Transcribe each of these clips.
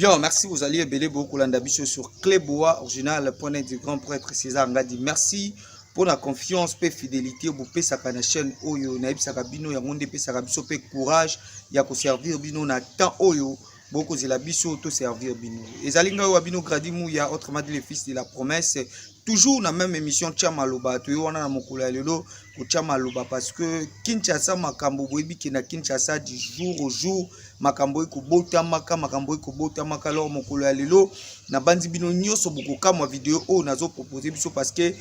Bien, merci bozali ebele bokolanda biso sur Cleboa original point du grand prêtre César Ngadi. Merci pour la confiance pe fidélité bopesaka na chaîne oyo nayebisaka bino yango nde epesaka biso pe courage ya koservir bino na temps oyo bokozela biso to servir bino. Ezali ngai wa bino Grady Muya, autrement dit le fils de la promesse, toujours na même émission Tia Maloba. Toyo wana na mokolo ya lelo kotia maloba parce que Kinshasa makambo boyebi ke na Kinshasa du jour au jour makambo ekobotamaka, makambo ekobotamaka. Alors mokolo ya lelo nabandi bino nyonso bokokamwa video oyo nazo proposer biso parce que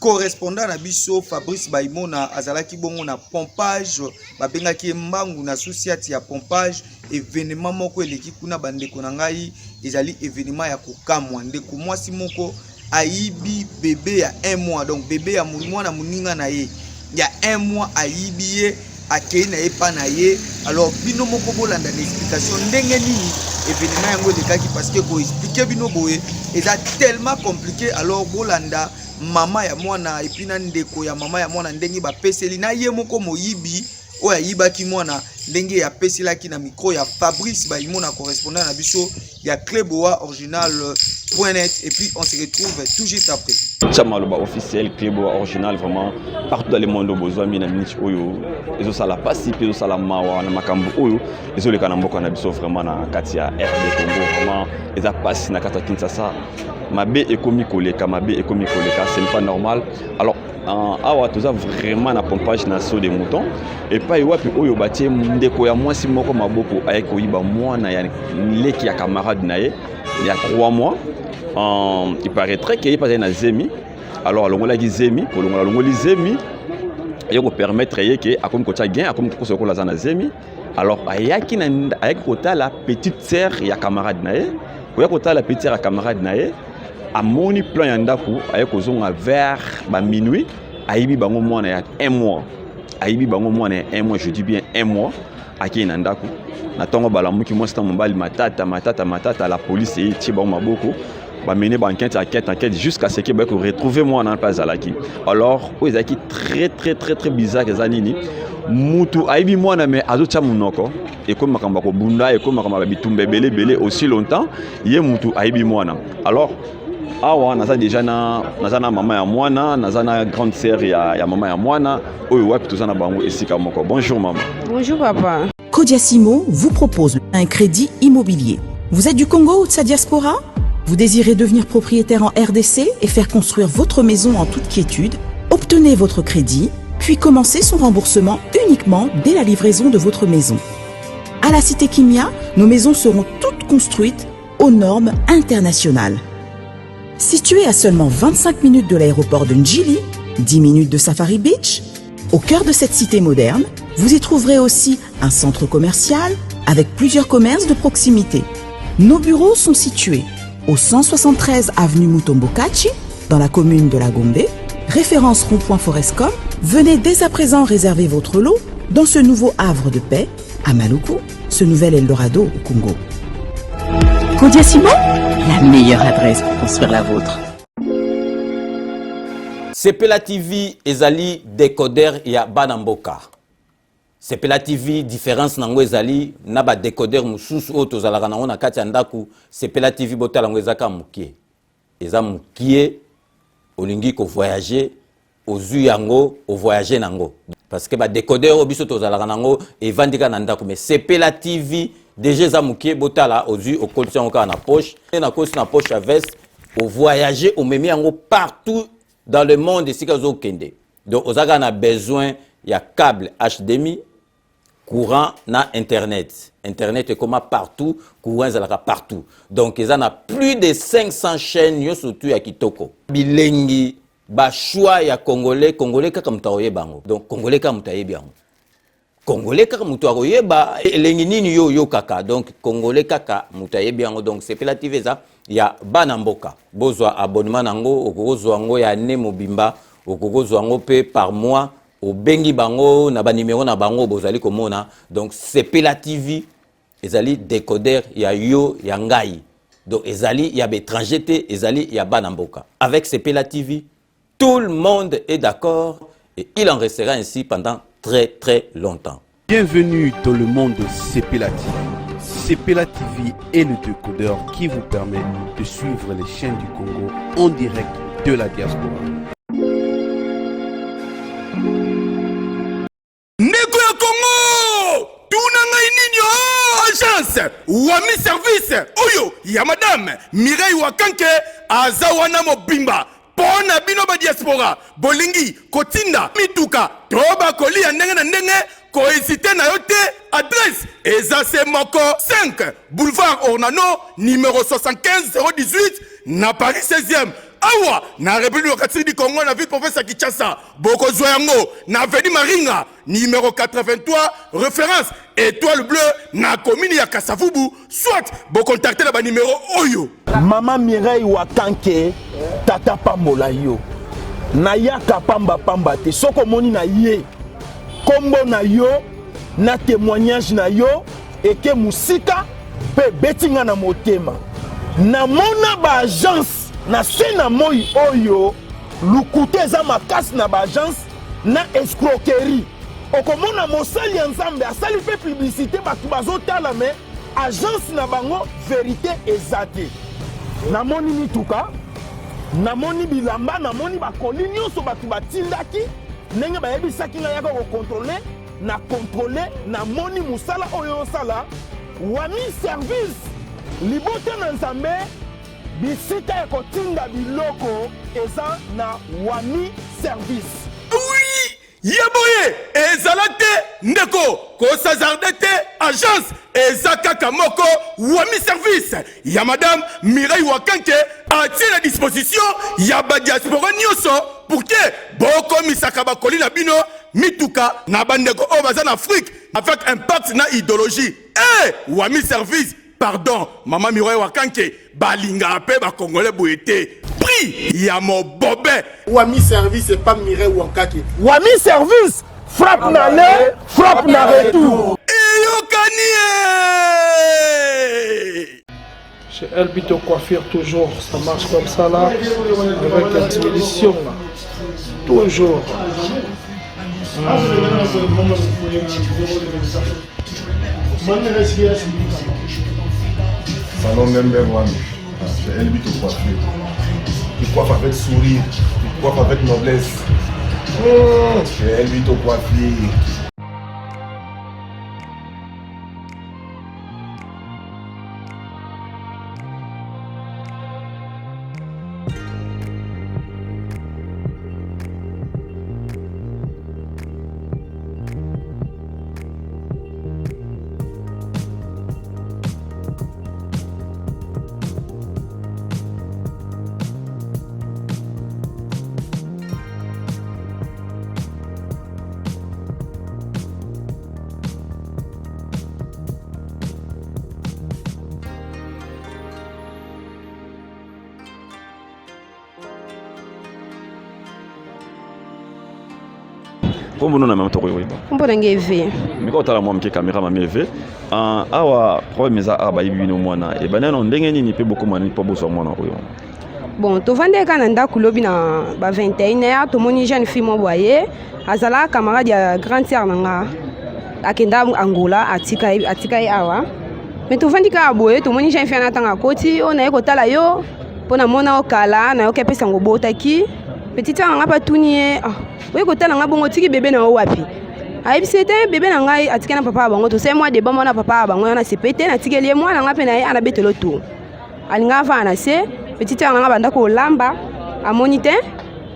correspondant na biso Fabrice Baimona azalaki bongo na pompage, babengaki ye mbangu na sous-ciat ya pompage. Événement moko eleki kuna bandeko na ngai, ezali événement ya kokamwa. Ndeko mwasi moko ayibi bébé ya un mois, donc bébé ya mwana moninga na ye ya un mois ayibi ye, akei na ye pa na ye. Alors bino moko bolanda na explication ndenge nini événement yango elekaki, parce que koexpliquer bino boye eza tellement compliqué. Alors bolanda mama ya mwana et puis na ndeko ya mama ya mwana ndenge bapeseli na ye moko moyibi oyo ayibaki mwana ndenge apeselaki na micro ya Fabrice Baimona, correspondant na biso ya Cleboa original .net. Et puis on se retrouve tout juste après. Tia Maloba officiel, Cleboa original, vraiment partout dans le monde bozwami na minute oyo ezosala pasi mpe ezosala mawa na makambo oyo ezoleka na mboka na biso, vraiment na kati ya RD Congo. Vraiment eza pasi na kati ya Kinshasa, mabe ekomi koleka, mabe ekomi koleka, ce n'est pas normal. Alors awa toza vraiment na pompage na saut de mouton, epai wapi oyo batie ndeko ya mwasi moko maboko, ayaki koyiba mwana ya leki ya camarade na ye ya 3 mois. Il paraîtrait ke ye mpe azali na zemi. Alors alongolaki zemi, kolongola alongoli zemi eye kopermettre ye ke akomi kotia gain, akomi kokosa lokola aza na zemi. Alors ayaki na ayaki kotala petite sœur ya camarade na ye. Koya kotala petite sœur ya camarade na ye, amoni plan ya ndako, aye kozonga vers baminuit, ayibi bango mwana ya un mois, ayibi bango mwana ya un mois, je dis bien un mois. Akei na ndako na ntongo, balamuki mwasi na mobali, matata matata matata. La police etie bango maboko, bamene baenquête, enquête, enquête, jusqu'à ce que bayaki koretrouver mwana mpe azalaki. Alors oyo ezalaki très très très très bizarre eza nini? Mutu ayibi mwana me azotia monoko, ekomi makambo ya kobunda, ekomi makambo ya bitumba ebele ebele aussi longtemps ye mutu ayibi mwana. Alors awa naza déjà na naza na mama ya mwana, naza na grande sœur ya mama ya mwana oyo wapi toza na bango esika moko. Bonjour mama. Bonjour papa. Kodiasimo vous propose un crédit immobilier. Vous êtes du Congo ou de sa diaspora? Vous désirez devenir propriétaire en RDC et faire construire votre maison en toute quiétude? Obtenez votre crédit, puis commencez son remboursement uniquement dès la livraison de votre maison. À la Cité Kimia, nos maisons seront toutes construites aux normes internationales. Située à seulement 25 minutes de l'aéroport de Ndjili, 10 minutes de Safari Beach, au cœur de cette cité moderne, vous y trouverez aussi un centre commercial avec plusieurs commerces de proximité. Nos bureaux sont situés au 173 avenue Mutombo Kachi, dans la commune de la Gombe, référence rond-point Forescom. Venez dès à présent réserver votre lot dans ce nouveau havre de paix à Maluku, ce nouvel Eldorado au Congo. Kodia Simon, la meilleure adresse pour construire la vôtre. Sepela TV ezali décoder ya bana mboka. Sepela TV, différence nango ezali na badécoder mosusu oyo tozalaka nango na kati ya ndako. Sepela TV, botala yango, eza kaka mokie, eza mokie. Olingi kovoyage, ozwi yango, ovoyage nango, parce que badécoder oyo biso tozalaka nango evandi kaka na ndako. Mais Sepela TV déjà eza mokie. Botala, ozwi, okolisi yango kaka na poche, nakolisi na poche ya veste, ovoyage, omemi yango partout dans le monde esika ozokende. Donc oza kaka na besoin ya câble HDMI, courant na internet. Internet ekoma partout, courant ezalaka partout. Donc eza na plus de 500 chaînes nyonso tu ya kitoko, bilengi, bachoix ya Congolais. Congolais kaka moto akoyeba yango. Donc Congolais kaka moto ayebi yango, Congolais kaka moto akoyeba elengi nini yo oyokaka. Donc Congolais kaka moto ayebi yango. Donc Sepela TV eza ya bana mboka. Bozwa abonnement nango, okokozwa yango ya année mobimba, okokozwa yango mpe par mois. Obengi bango na banimero na bango bozali komona. Donc Sepela TV ezali décoder ya yo, ya ngai. Donc ezali ya baétranger te, ezali ya bana mboka. Avec Sepela TV, tout le monde est d'accord et il en restera ainsi pendant très très longtemps. Bienvenue dans le monde de Sepela TV. Sepela TV est le décodeur qui vous permet de suivre les chaînes du Congo en direct de la diaspora. Ndeko ya Congo, tuna ngai nini o agence Wami Service oyo ya madame Mireille Wakanke aza wana mobimba mpo na bino ba diaspora bolingi kotinda mituka to bakoli ya ndenge na ndenge kohésite na yo te adresse eza se moko 5 boulevard Ornano numero 75 018 na Paris 16e awa na République démocratique du Congo na ville province ya Kinshasa. Bokozwa yango na avenue Maringa numero 83 référence étoile bleue na commune ya Kasavubu, soit bocontacte na banimero oyo. Mama Mireille Wakanke, tata pambola yo. Nayaka pamba pamba te, soki omoni na ye kombo na yo na témoignage na yo eke mosika mpe ebeti nga na motema. Namona ba agence na se na moi oyo Lokuta eza makasi na ba agence na escroquerie. Okomona mosali ya Nzambe asali pe publicité bato bazotala mais agence na bango verite eza te. Namoni mituka, namoni bilamba, namoni bakoli nyonso bato batindaki ndenge bayebisaki ngai yaka kokontrole na kontrole, namoni mosala oyo osala wami service libota na Nzambe. Bisika ya kotinda biloko eza na Wami Service. Oui, ye boye ezala te ndeko kosazarde te agence eza kaka moko Wami Service ya madame Mireille Wakanke atie na disposition ya badiaspora nyonso pour que bokomisaka bakoli na bino mituka na bandeko oyo baza na Afrique avec impact na idéologie. Eh, Wami Service Pardon, mama Mireille Wakanke, balingaka pe ba congolais boye te. Prix ya mobobe. Wami service et pas Mireille Wankake. Wami service, frappe na aller, frappe na retour. Eyokani ye. Chez Elbito Coiffure, toujours, ça marche comme ça là, avec la diminution là. Toujours. Salon number one, c'est Elbito Coiffure. Il coiffe avec sourire, il coiffe avec noblesse. Mmh, c'est Elbito Coiffure. Kombo nona mama tokoki koyeba? Kombo na ngai Eve. Meka otala mwa moke kamera mama Eve. Ah, awa problème eza awa bayibi bino mwana ebanda nano ndenge nini mpe bokoma nini mpo bozwa mwana oyo? Bon, tovandaki kaka na ndako lobi na ba 21 heures, tomoni jeune fille moko boye azalaka camarade ya grande sœur na nga, akenda Angola atika ye, atika ye awa. Mais tovandi kaka boye, tomoni jeune fille wana ntango akoti, oyo naye kotala yo mpo namona yo kala, nayoki apesa yango obotaki. Petite sœur na nga mpe atuni ye, ah, oye kotala nga bongo otiki bebe na yo wapi? Ayebisi ye te bebe na ngai atikali na papa ya bango, tosali mwa debat mwana papa ya bango wana sepe te, natikeli ye mwana nga mpe na ye anabetelo tour. Alinga avanda na se, petite sœur na nga banda kolamba, amoni te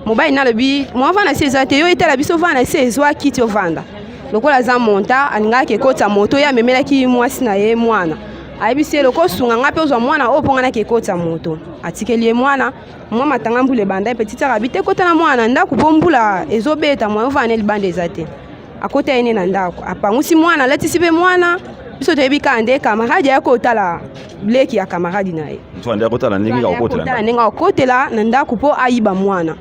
mobali na alobi mwa vanda na se eza te, yo etala biso vanda na se ezwa kiti ovanda. Lokola aza monta, alingaka ekotisa moto, ye amemelaki mwasi na ye mwana. Ayebisi ye lokola osunga nga mpe ozwa mwana oyo mpo nga nake ekotisa moto. Atikeli ye mwana, mwa matanga mbula ebanda, petite sœur abi te kota na mwana na ndako mpo mbula ezobeta, mwa ovanda na libanda eza te. Akota ye ne na ndako, apangusi mwana, alatisi mpe mwana. Biso toyebi kaka nde camarade ya kotala leki ya camarade na ye. Nso nde akotala ndenge akotela ndenge akotela na ndako mpo ayiba mwana.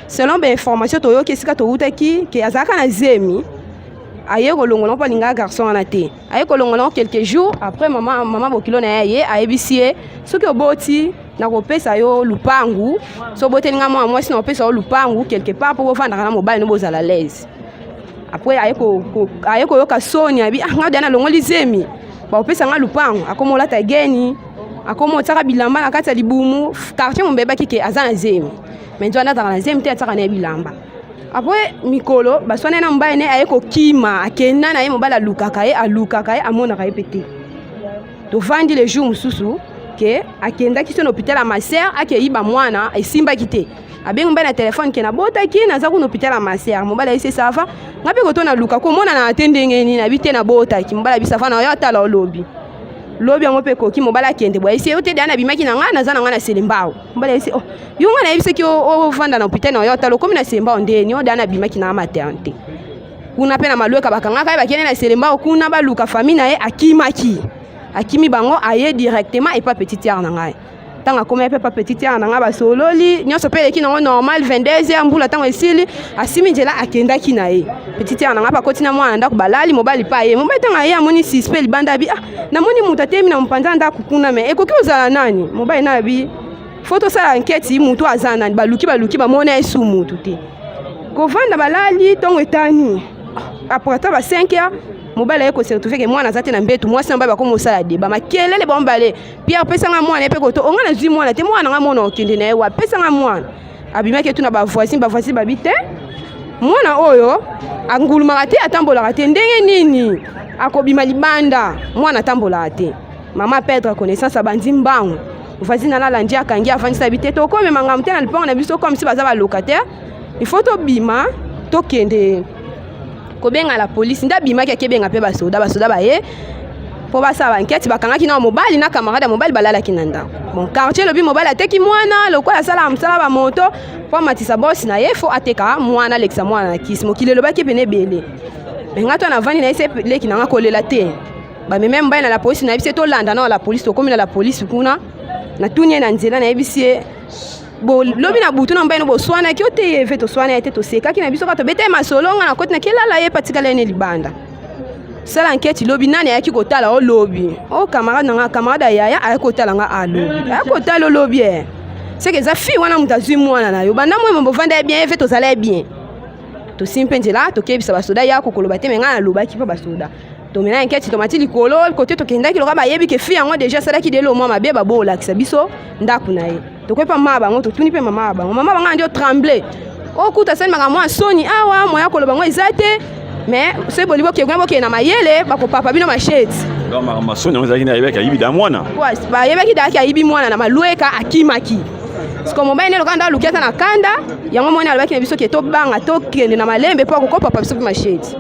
Selon ba information toyoki esika towutaki ke azalaka na zemi, aye kolongola mpo alingaka garçon wana te. Aye kolongola quelques jours après mama, mama bokilo na ye aye ayebisi ye soki oboti nakopesa yo lupangu, soki oboteli nga mwana mwasi nakopesa yo lupangu quelque part mpo bofandaka na mobali no bozala l'aise. Après aye koyoka soni abi ah nga deja nalongoli zemi. Bakopesa nga lupango, akoma olata geni, akoma otiaka bilamba na kati ya libumu. Quartier mobimba eyebaki ke aza na zemi, mais nzwanda azalaka na zemi te, atiaka na ye bilamba. Après mikolo baswana na mobali ne, aye kokima, akenda na ye. Mobali alukaka ye, alukaka ye, amonaka ye mpe te. Tovandi le jour mosusu ke akendaki so na hôpital ya ma sœur, akeyiba mwana, esimbaki te. Abengi mobali na telefone ke nabotaki, naza kuna hôpital ya ma sœur. Mobali ayesi, ça va, nga mpe koto naluka komonana te, ndenge nini? Nabi te, nabotaki. Mobali abi ça va, na yo atala olobi lobi yango mpe ekoki. Mobali akende boye, ayesi yo te, deya nabimaki na ngai, naza na ngai na Selembao. Mobali ayesi, oh, yo ngai nayebisaki ovanda na hôpital na yo, atala okomi na Selembao ndeni? O deya nabimaki na maternité kuna mpe na Malweka, bakangaka ye, bakende na Selembao kuna, baluka famille na ye, akimaki, akimi bango, aye directement epa petite sœur na ngai. Ntango akomi mpe pa petite sœur na ngai, basololi nyonso mpe eleki nango normal. 22 heures, mbula ntango esili, asimi nzela, akendaki na ye. Petite sœur na ngai mpe akoti na mwana ndako, balali. Mobali mpe aye. Mobali ntango aye, amoni suspect libanda, abi: ah, namoni moto atemi na mopanza ndako kuna, me ekoki kozala nani? Mobali na abi: faut tosala enquête, motu aza nani? Baluki, baluki, bamona ye su motu te. Kovanda, balali, ntongo etani, après ata ba 5 heures, mobali aye kose retrouver ke mwana aza te na mbetu. Mwasi na mobali bakoma osala débat, makelele bango bale. Pierre, pesanga mwana ye mpe koto onga, nazwi mwana te, mwana nga mona okende na ye wa, pesanga mwana. Abimaki etuna bavoisin, bavoisin babi te, mwana oyo angulumaka te, atambolaka te, ndenge nini akobima libanda? Mwana atambolaka te. Mama perdre connaissance, abandi mbangu. Voisine alandi, akangi, afandisa bi te, tokomema ngambo te na lupango na biso, comme si baza balocataire, il faut tobima, tokende kobenga la police. Nde abimaki, akebenga mpe basoda. Basoda baye mpo basala baenquête, bakangaki na mobali na camarade ya mobali balalaki na ndako. Bon, quartier elobi mobali ateki mwana, lokola asalaka mosala bamoto, mpo amatisa bosi na ye, faut ateka mwana, alekisa mwana na kisi. Mokili elobaki pene ebele, me nga to navandi na ye se leki na nga kolela te. Bameme mobali na la polisi, nayebisi ye tolanda na la polisi. Tokomi na la polisi kuna, natuni ye na nzela, nayebisi ye: lobi na butu na mobali no boswanaki? O te, ye ve toswana ye te, tosekaki na biso kaka, tobeta ye masolo, nga na koti nakelala, ye patikala ye ne libanda. Sala enquête, lobi nani ayaki kotala o lobi? O camarade na nga, camarade ya yaya ayaki kotala nga, alobi ayaki kotala olobi e seke eza fille wana moto azwi mwana na yo. Banda moi bovanda ye bien, ye ve tozala ye bien. Tosimi mpe nzela, tokeyebisa basoda ya kokoloba te, me ngai nalobaki mpo basoda tomena enquête. Tomati likolo kote, tokendaki loka, bayebi ke fille yango déjà asalaki delo mwa mabe, babolakisa biso ndako na ye. Tokoyi mpa mama bango, totuni mpe mama ya bango, mama bango andi otremble, okuta asali makambo mwa soni awa, moya koloba ngo eza te, mais soki bolingi bokende kuna, bokende na mayele, bakopapa bino machete. Donc makambo soni yango ezalaki na ayebaki ayibi da mwana. Bayebaki dayaki ayibi mwana na Malweka, akimaki. Siko mobali nde lokola nde aluki aza na kanda yango, moni alobaki na biso ke tobanga, tokende na malembe mpo akokopapa biso mpe machete.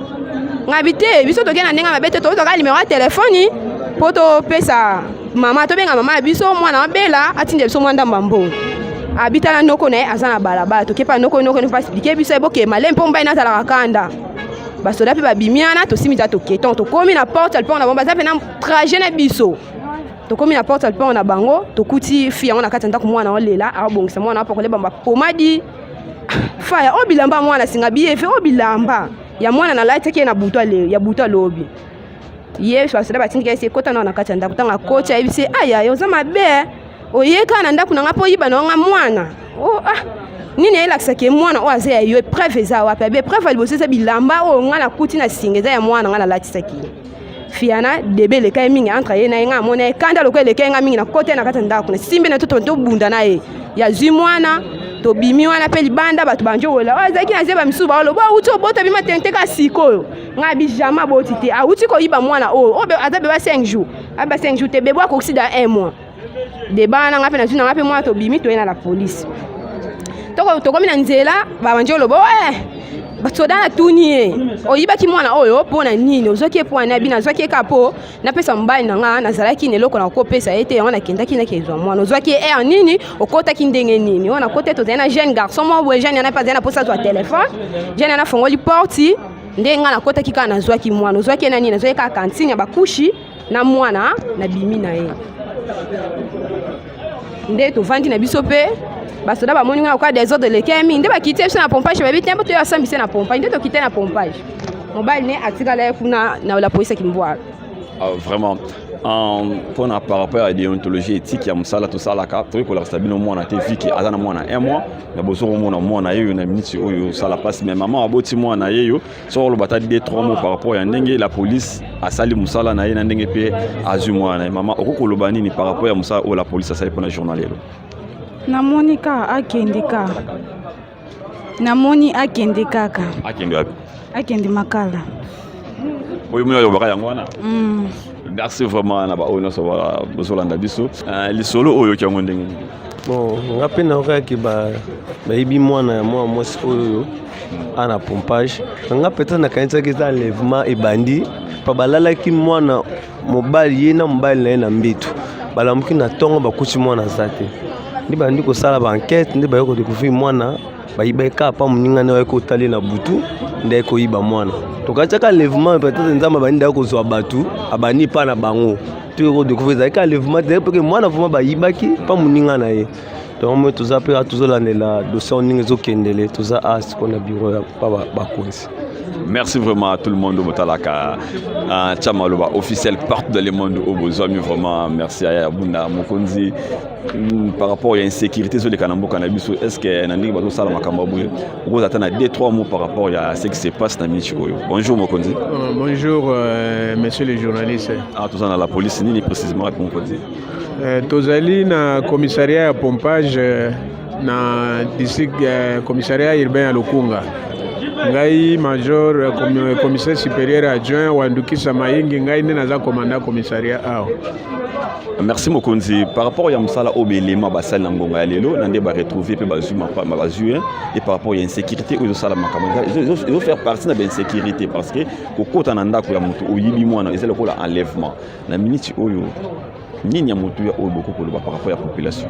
Ngabi te, biso tokende na ndenge mabe te, tozwaka nimero ya telefoni mpo topesa mama, tobenga mama ya biso, mwana abela, atinda biso mwa ndambo ya mbongo. Abitala noko na ye aza na balabala, tokepa noko, noko mpo expliquer biso eboke malembe mpo mobali nazalaka kanda. Basoda mpe babimi wana, tosimi ta toke. Ntongo tokomi na porte ya lupango na bango, baza mpe na trajet na biso. Tokomi na porte ya lupango na bango, tokuti fille yango na kati ya ndako, mwana olela, aobongisa mwana, apakola bamba pomadi faya oyo bilamba mwana singa biyefe oyo bilamba ya mwana nalataki ye na butu ya butu. Alobi ye basoda batindika esi ekota nao na kati ya ndako. Ntango akoti, ayebisi: aya, oza mabe, oyeka na ndako na nga mpo oyiba na nga mwana. Oh, ah, nini eyelakisaki ye mwana oyo aza ya yo? Preuve eza wapi? Abe preuve ya liboso eza bilamba oyo nga nakuti na singa, eza ya mwana nga nalatisaki ye. Fiana debe eleka ye mingi entre ye na ye, nga amona ye kanda lokola eleka ye nga mingi, nakota ye na kati ya ndako, nasimbi na toto, tobunda na ye, yazwi mwana. Tobimi wana mpe libanda, bato banjokola oyo azalaki na zeba, misusu baoloba awuti obota bima te kaka sikoyo. Ngai abi jamais aboti te, awuti koyiba mwana oyo, oyo aza beba 5 jours, abiba 5 jours te, bebo akokisi da 1 mois. Deba wana, ngai mpe nazwi na ngai mpe mwana, tobimi, toye na la police. Tokomi na nzela, babandi oloba e basoda. Natuni ye: oyibaki mwana oyo mpo na nini? Ozwaki ye mpo na abi? Nazwaki ye kaka mpo napesa mobali na nga, nazalaki na eloko na kopesa ye te, yango nakendaki nakezwa mwana. Ozwaki ye aire nini? Okotaki ndenge nini? Oyo nakota, tozali na jeune garçon moko boye, jeune yana mpe azali na mposa azwa telefone, jeune yana afongoli porte, nde nga nakotaki kaka, nazwaki mwana. Ozwaki ye na nini? Nazwaki kaka cantine ya bakushi na mwana, nabimi na ye. Nde tovandi na biso mpe basoda bamoni nga lokola désordre eleki mingi, nde bakiti biso na pompage, babi te mpo toyo asambise na pompage. Nde tokite na pompage, mobali ne atikala ye kuna na la polisi ya Kimbwala. Ah, vraiment. Mpona par rapport ya déontologie éthique ya mosala tosalaka, tokoki kolakisa bino mwana te viki aza na mwana un mois na bozo komona mwana ye oyo na miniti oyo osala mpasi. Mais mama aboti mwana ye yo, soki oloba ata 2 3 mots par rapport ya ndenge la police asali mosala na ye, na ndenge mpe azwi mwana na ye. Mama, okoki koloba nini par rapport ya mosala oyo la police asali mpona journal lelo? Namoni kaka akende kaka, namoni akende kaka. Akende wapi? Akende Makala. Oyo moni alobaka yango wana. Merci vraiment na baoyo nyonso bozolanda biso. Lisolo oyo oyoki yango ndenge nini? Bon, nga mpe naokaki bayibi mwana ya mwana mwasi oyo ana pompage. Nga peut-être nakanisaki eza enlèvement ebandi pa balalaki mwana mobali ye na mobali na ye na mbeto. Balamuki na ntongo, bakuti mwana aza te. Nde bandi kosala baenquête, nde baye kodécouvrir mwana bayibaki kaka pa moninga nde baye kotali na butu, nde aye koyiba mwana. Tokatiaka enlèvement, peut-être Nzambe abandi nde aye kozwa bato abandi mpa na bango. Toye kodécouvrir ezalaki enlèvement te, mpe mwana vraiment bayibaki mpa moninga na ye. Donc moi toza mpe tozolandela dossier ndenge ezokendele. Toza a sikoyo na bureau ya pa bakonzi. Merci vraiment à tout le monde Botalaka Chamaloba officiel partout dans le monde oyo bozwami. Vraiment merci à Bunda Mokonzi. Par rapport à insécurité ezoleka na mboka na biso, est ce que na ndenge bazosala makambo boye, okozala ata na 2 3 mots par rapport à ce qui se passe na miniti oyo? Bonjour Mokonzi. Bonjour monsieur le journaliste. Ah, toza na la police nini précisément, Mokonzi? Tozali na commissariat ya Pompage na district, commissariat urbain ya Lukunga. Ngai major commissaire supérieur adjoint Wandukisa Mayingi, ngai nde naza commandant commissariat awa. Merci Mokonzi. Par rapport ya mosala oyo belema basali na ngonga ya lelo, na nde baretrouve mpe bazwi bazwi, et par rapport ya insécurité oyo ezosala makambo, ezofaire partie na bainsécurité, parce que kokota na ndako ya moto oyibi mwana eza lokola enlèvement. Na miniti oyo, nini ya motuya oyo bokoki koloba par rapport ya population?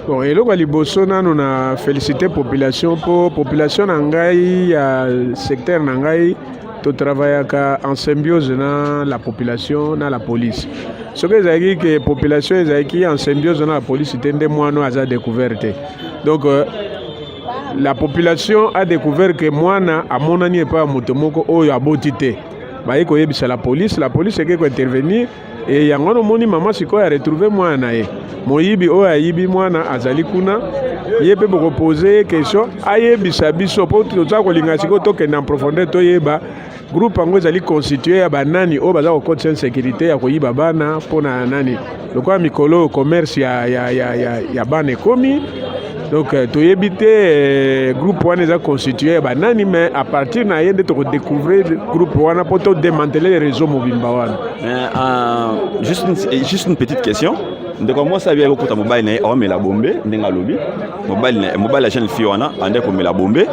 Bon, eloko ya liboso nano na félicité population, mpo population na ngai ya secteur na ngai, totravaillaka en symbiose na la population, na la police. Soki ezalaki ke population ezalaki en symbiose na la police te, nde mwana oyo aza découvert te. Donc la population a découvert ke mwana amonani epai ya moto moko oyo aboti te. Baye koyebisa la police, la police eke kointervenir e yango wana omoni mama sikoyo aretrouve mwana na ye. Moyibi oyo ayibi mwana azali kuna, ye mpe bokopose ye question, ayebisa biso, mpo toza kolinga sikoyo tokende en profondeur, toyeba groupe yango ezali constitué ya banani oyo baza kokotisa insécurité ya koyiba bana mpona nani. Lokola mikolo oyo commerce ya bana ekomi, donc toyebi te groupe wana eza constitué ya banani, mais à partir na ye nde tokodécouvrir groupe wana mpo todémanteler réseau mobimba wana. Mais, juste une petite question. Ndeko mwasi abi akokuta mobali na ye aomela bombe, ndenge alobi mobali ya jeune fille wana ande komela bombe.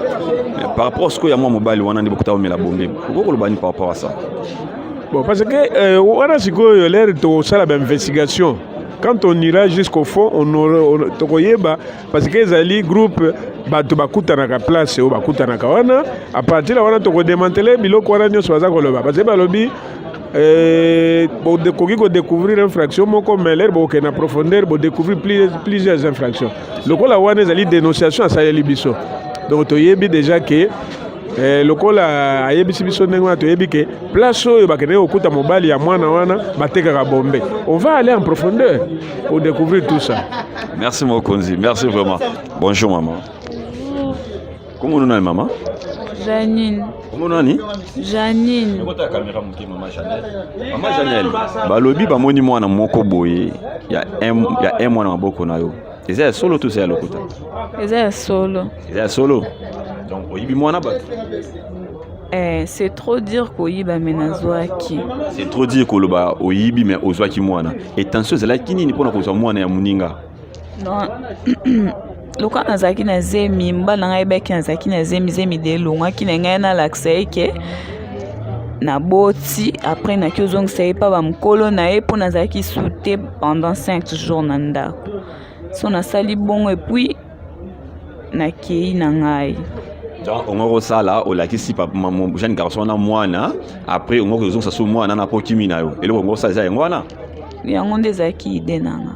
Par rapport sikoyo ya mwa mobali wana nde bokuta omela bombe, okoki koloba nini par rapport à ça? Bon, parce que wana sikoyo lere tokosala bainvestigation, quand on ira jusqu'au fond, on aura tokoyeba, parce que ezali groupe bato bakutanaka place oyo bakutanaka wana. À partir ya wana tokodémanteler biloko wana nyonso baza koloba, parce que balobi bokoki kodécouvrir infraction moko, mais lere bokokende na profondeur, bodécouvrir plusieurs infractions. Lokola wana ezali dénonciation asaleli biso, donc toyebi déjà ke lokola ayebisi biso ndenge wana, toyebi ke place oyo bakendeki kokuta mobali ya mwana wana batekaka bombe. On va aller en profondeur pour découvrir tout ça. Merci Mokonzi, merci vraiment. Bonjour maman. Comment on maman? Janine. Comment nani? Janine. Ekota caméra moke, mama Janelle. Mama Janelle, balobi bamoni mwana moko boye ya un mwana maboko na yo. Eza ya solo to eza ya lokuta? Eza ya solo. Eza ya solo. Donc oyibi mwana bato. Eh, c'est trop dire koyiba, mais nazwaki. C'est trop dire koloba oyibi, mais ozwaki mwana. Intention ezalaki nini mpona kozwa mwana ya moninga? Non, lokola nazalaki na zemi, mobali na ngai ayebaki nazalaki na zemi. Zemi de elongwaki na ngai, nalakisa ye ke naboti. Après naki ozongisa ye mpa bamokolo na ye, mpo nazalaki su te pendant 5 jours na ndako. So nasali bongo, et puis nakei na ngai. Donc ongo kosala, olakisi jeune garçon wana mwana, après ongo kozongisa so mwana na po kimi na yo. Eloko ongo kosala eza yango wana. Yango nde ezalaki idée na nga.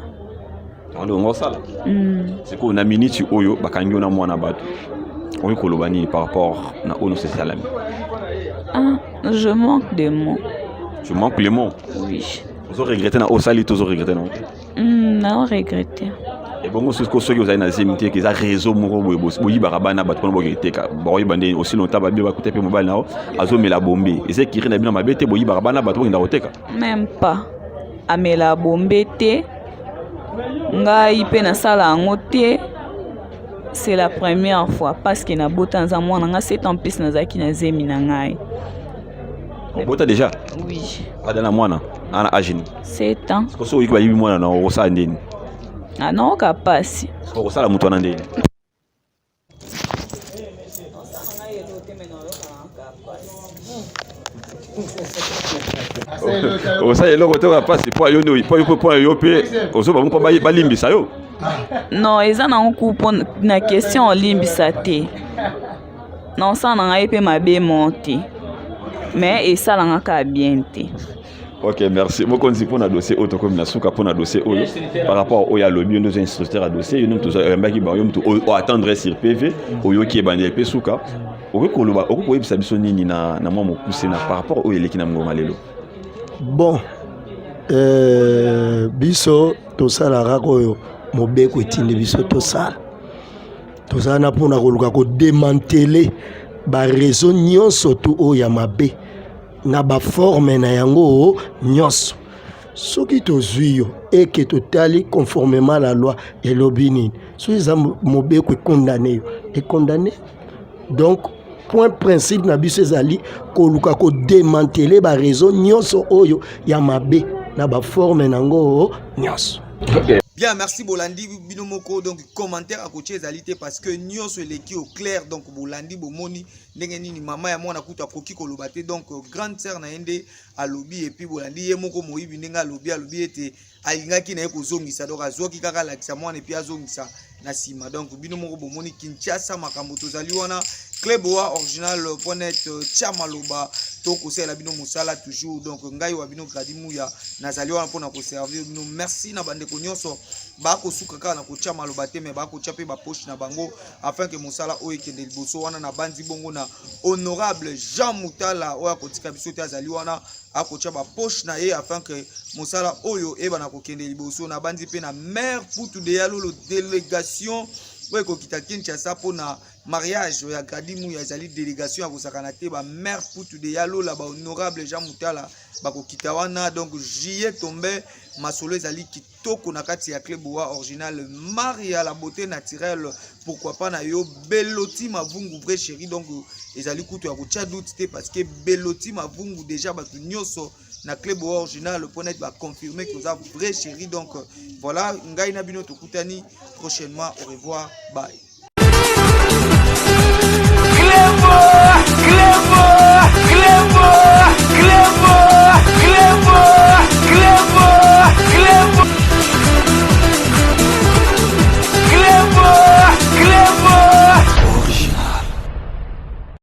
Yango nde ongo kosala. Sikoyo na miniti oyo bakangi yo na mwana bato, okoki koloba nini par rapport na oyo nyonso esalami? Ah, je manque de mots. Tu manques les mots? Oui. Ozo regretter na osali to ozo regretter na Mm, nao regrette. Ebongo soki soki ozali na zemi te, eza réseau moko boye boyibaka bana bato mpona bokende teka, bakoyeba nde aussi longtemps babi bakuta mpe mobali na yo azomela bombe, eza ekiri na bino mabe te, boyibaka bana bato bokenda koteka? Même pas, amela bombe te, ngai mpe nasala yango te. C'est la première fois parce que nabota, naza mwana nga 7 ans, plus nazalaki na zemi na ngai. Obota déjà? Oui. Ada na mwana ana age nini? 7 ans. Soki oyoki bayibi mwana na, okosala ndeni? Ah, naoka pasi. Okosala moto wana ndeni? Osala eloko te, oka mpasi mpo yo mpo yo mpe ozoba mpo balimbisa yo. Non, eza nango ku mpo na question olimbisa te, naosala na ngai mpe mabe mo te, mais esalanga kaka bien te. Ok, merci mokonzi mpona dossier oyo. Tokomi na suka mpona dossier oyo par rapport oyo alobi. Yo nde oza instructeur ya dossier, yo nde moto oyambaki bango, yo moto oattendre sur PV, oyoki ebandeli mpe suka. Okoki koloba, okoki koyebisa biso nini na mwa mokuse na par rapport oyo eleki na ngonga lelo? Bon, biso tosalaka kaka oyo mobeko etindi biso tosala. Tozala na mpona koluka kodémanteler baréseau nyonso tu oyo ya mabe na baforme na yango nyonso. Soki tozwi yo eke totali conformément la loi elobi nini, soki eza mobeko econdamner yo, econdamner. Donc point principe na biso ezali koluka kodémanteler baréseau nyonso oyo ya mabe na baforme nango nyonso. Okay. Bien, merci. Bolandi bino moko, donc commentaire akotia ezali te parce que nyonso eleki au clair. Donc bolandi, bomoni ndenge nini mama ya mwana kutu akoki koloba te. Donc grande sœur na ye nde alobi, et puis bolandi ye moko moyibi ndenge alobi, alobi ete alingaki na ye kozongisa, donc azwaki kaka alakisa mwana et puis azongisa na nsima. Donc bino moko bomoni Kinshasa, makambo tozali wana. Cleboa original point net, tia maloba, tokosalela bino mosala toujours. Donc ngai wa bino Gradi Muya, nazali wana mpona koservir bino. Merci na bandeko nyonso bakosuka kaka na kotia maloba te, me bakotia mpe bapoche na bango afin ke mosala oyo ekende liboso. Wana na bandi bongo na honorable Jean Mutala oyo akotika biso te, azali wana akotia bapoche na ye afin ke mosala oyo eyebana kokende liboso. Na bandi mpe na maire Putu de Yalolo, délégation oyo ekokita Kinshasa mpona mariage ya Gradi Muya, ezali délégation ya kosakana te. Bamaire Putu de Yalola, bahonorable Jean Mutala bakokita wana. Donc juillet tombe, masolo ezali kitoko na kati ya Cleboa original. Maria la beauté naturelle, pourquoi pas na yo Beloti Mavungu, vrai chéri. Donc ezali kutu ya kotia doute te parce que Beloti Mavungu déjà bato nyonso na Cleboa original mpona ete baconfirme ke oza vrai chéri. Donc voilà, ngai na bino tokutani prochainement. Au revoir, bye.